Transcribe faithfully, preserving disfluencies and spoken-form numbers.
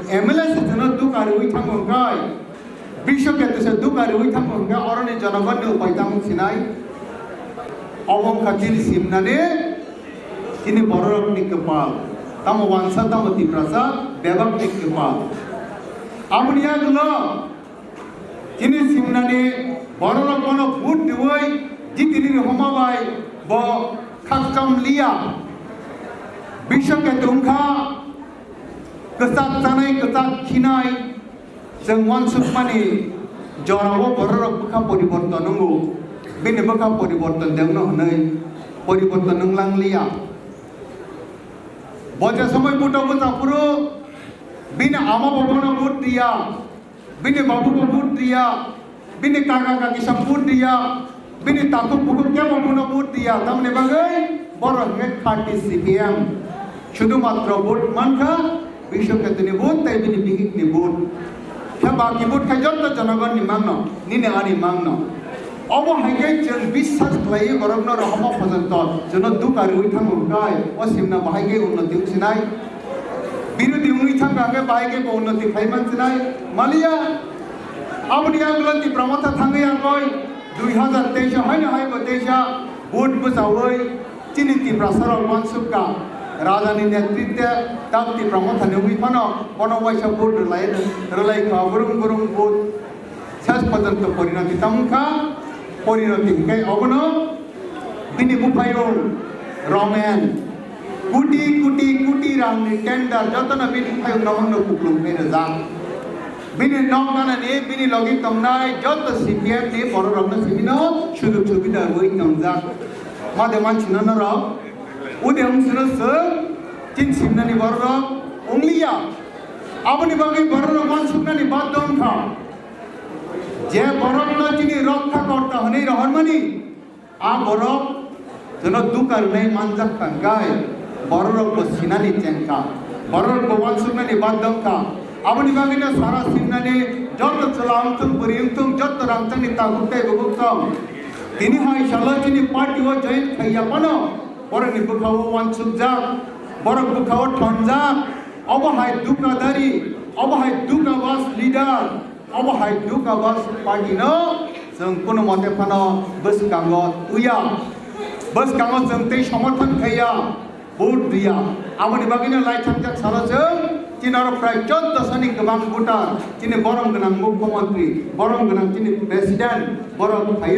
M L A se chwngno duka riwi thango hwnkhe, Biswa Ketu se duka riwi thango hwnkhe, oroni jonogonni upai tamo sinai? Obo wngkha chini simnani, chini bororokni kwpal. Tamo wansa, tamo Tiprasa, bebakni kwpal. Aboni yagulo chini simnani bororok bono vote riwi jitini rihoma bai bo khakcham liya. Biswa Ketu wngkha kwchak chanai, kwchak khinai, chwng uansukmani jorao bororok bwkha poriborton wngo. Bini bwkha poriborton de wngno hwnwi poriborton wnglang liya. Bo je somoi buto bwsa phuru bini ama bo bono vote riya. Bini babu bo vote riya, bini kaka kaki sa vote riya, bini takhuk bukhuk kebo bono vote riya. Tamni bagwi borok hwnkhe khati C P M. Sudhu matro vote mankha Biswa Ketuni vote tei bini bihikni vote. Khe baki vote khe jotto jonogonni mangno, nini ani mangno. Obo hai khe chwng biswas khlaiwi borokno rohorma phojanto chwngno duka riwi thango hwnkhe o simna bahai khe unnoti wngsinai. Birodhi wngwi thangkha hwnkhe bahai khe bo unnoti khai mansinai. Maliya, aboni yagulo Tipra Motha thangwi yagwi dui hazar teisa haino hai bo teisa vote bwchawi chini Tiprasarok uansukha. Rajani netritwe tak Tipra Mothani wngwi phano bono waisa vote rwlai, rwlaikha brung brung vote. Ses porjonto porinoti tamo wngkha, porinoti hwnkhe obono bini buphayung Romen kuti kuti kuti rangni tender jotono bini buphayung Romenno kuplung khe rwjak. Bini nok ganani, bini logi tongnai joto C P M ni bororokno sibino sujug subida rwui tongjak. Made mansino norok, ude wngsino chwng tin simnani bororok wngliya. Aboni bagwi bororok uansuknani baddo wngkha. Je borokno chini rokha korta hwnwi rohormani, a borok jono duka rwnai manjak kha hwnkhe, bororok bo sinani chengkha, bororok bo uansuknani baddo wngkha. Aboni bagwino sara simnani joto chwla wngthung, bwrwi wngthung, joto rangchakni takhuk tei bukhuk tong. Tini hai salo chini party o join khaiya phano, borokni bwkha-o uansukjak, borok bwkha-o thonjak, obo hai dukadari, obo hai dukabas leader, obo hai dukabas party no chwng kuno mote phano bwskango tuya. Bwskango chwng tei somorthon khaiya, vote riya. Aboni bagwino lai thangjak salo chwng chini oro prai chouddosho ni kwbang voter, chini borom gwnang mukhyamantri, borom gwnang chini president, borok phai